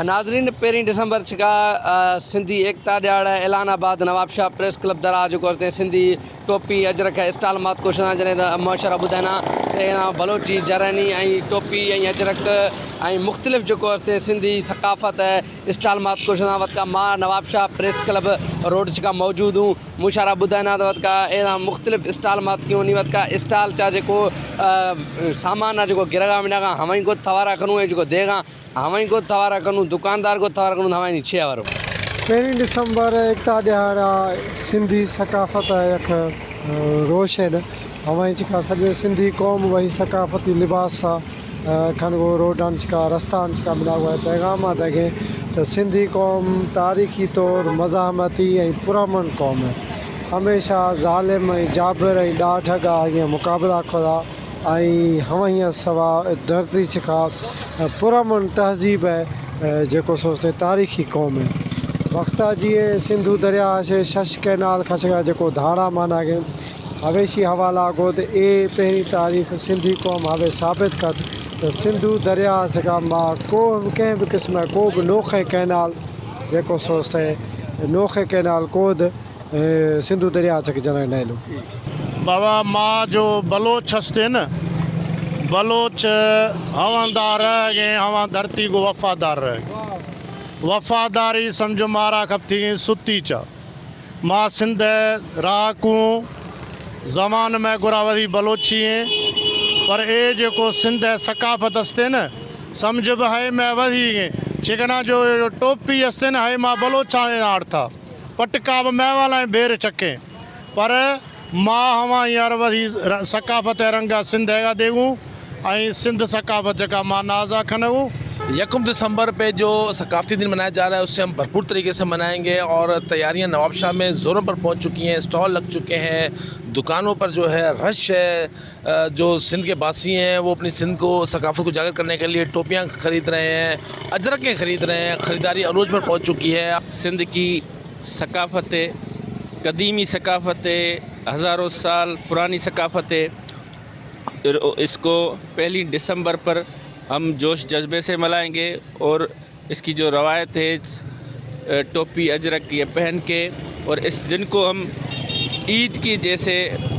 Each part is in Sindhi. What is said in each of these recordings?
ناظرين پهرين ڊسمبر ڇڪا سنڌي ايڪتا ڏهاڙ اعلان آباد نوابشاهه پريس ڪلب درا جيڪو هتي سنڌي ٽوپي اجرڪ اسٽال مات ڪوشنا جڏهن ته معاشره ٻڌائنا ته بلوچي جرني ۽ ٽوپي ۽ اجرڪ ۽ مختلف جيڪو هتي سنڌي ثقافت اسٽال مات ڪوشنا وتڪا مان نوابشاهه پريس ڪلب روڊ ڇڪا موجود هون مشاعره ٻڌائنا ته وتڪا اهڙا مختلف اسٽال مات ڪيون ني وتڪا اسٽال چا جيڪو سامان آ جيڪو گرغا منا هوائي کو ٿوارا کنو ۽ جيڪو ديغا هوائين ڪو ٿوارا ڪنون دڪاندار ڪو ٿوارا ڪنون هوائين ڇيا وارو. پهرين ڊسمبر ايڪتا ڏهاڙا سنڌي ثقافت يک روشن هوائين چڪا سڄي سنڌي قوم وهي ثقافتي لباس سا کن گو روڊان چڪا رستان چڪا ملا گو پيغام آ دگي ته سنڌي قوم تاريخي طور مزاحمتي ۽ پرامن قوم هميشه ظالم ۽ جابر ۽ ڏاڍ گا ائين مقابلا ڪرا ۽ هونئن سوا ڌرتي سکا پرامن تهذيب جيڪو سو سي تاريخي قوم وقتا جي سنڌو درياء سي شش ڪئنال کان سوا جيڪو ڌاڙا مانا گي هويشي حوالا گو ته اي پهرين تاريخ سنڌي قوم هوي ثابت ڪت ته سنڌو درياء سکا ما ڪو ڪنهن به قسم ڪو به نوخي ڪئنال جيڪو سو سي نوخي ڪئنال ڪود سنڌو درياء ڇڪ جنرل نئلو. بابا مان جو بلوچ هستي نه بلوچ هواندا رهه گئين هوان ڌرتي گو وفادار رهه گئين وفاداري سمجهه مارا کپ ٿي گئين ستي چا مان سنڌ رهاڪون زمان ۾ گرا وڌي بلوچي هين پر اي جيڪو سنڌ ثقافت هستي نه سمجهه به هي ۾ وڌي گئين ڇڪنا جو ٽوپي هستي نه هي مان بلوچان آڙ ٿا. پٽڪا به مهوال ۽ ڀير چڪين پر مان هوان يار وڌي ثقافت ۽ رنگا سنڌ هيگا ديگون ۽ سنڌ ثقافت جيڪا مان ناز آ کنگون. यकम दिसंबर पे जो सकाफती दिन मनाया जा रहा है उसे हम भरपूर तरीके से मनाएंगे और तैयारियां नवाबशाह में ज़ोरों पर पहुंच चुकी हैं, स्टॉल लग चुके हैं, दुकानों पर जो है रश है। जो सिंध के बासी हैं वो अपनी सिंध को सकाफत को उजागर करने के लिए टोपियाँ ख़रीद रहे हैं, अजरकें ख़रीद रहे हैं, ख़रीदारी अरूज पर पहुंच चुकी है। सिंध की सकाफत कदीमी सकाफत हज़ारों साल पुरानी सकाफत है। इसको पहली दिसंबर पर हम जोश जज्बे से मनाएंगे और इसकी जो रवायत है टोपी अजरक ये पहन के और इस दिन को हम ईद की जैसे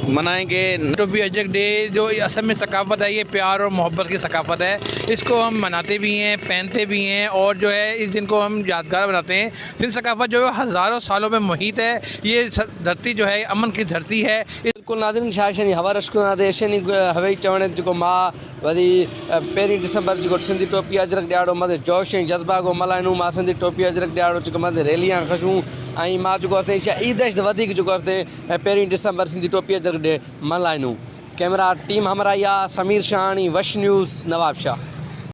मनाएंगे। टोपी अजरक डे जो असल में सकाफत है, ये प्यार और मोहब्बत की सकाफत है। इसको हम मनाते भी हैं, पहनते भी हैं और जो है इस दिन को हम यादगार बनाते हैं। सिंध सकाफत जो है हज़ारों सालों में मुहित है। ये धरती जो है अमन की धरती है। बिल्कुल नाज़रीन छा शनि हवा रश्क शनि हवे चवण जेको मां वरी पहिरीं डिसंबर जेको सिंधी टोपी अजरक ॾियाड़ो मथे जोश ऐं जज़्बा को मल्हाइणो। मां सिंधी टोपी अजरक ॾियाड़ो जेको मथे रैलियां खसूं ऐं मां जेको आहे ईद वधीक जेको आहे पहिरीं डिसंबर सिंधी टोपी अजरक डे मल्हाइणो। कैमरा टीम हमराइया समीर शाहाणी, वश न्यूज़, नवाबशाह।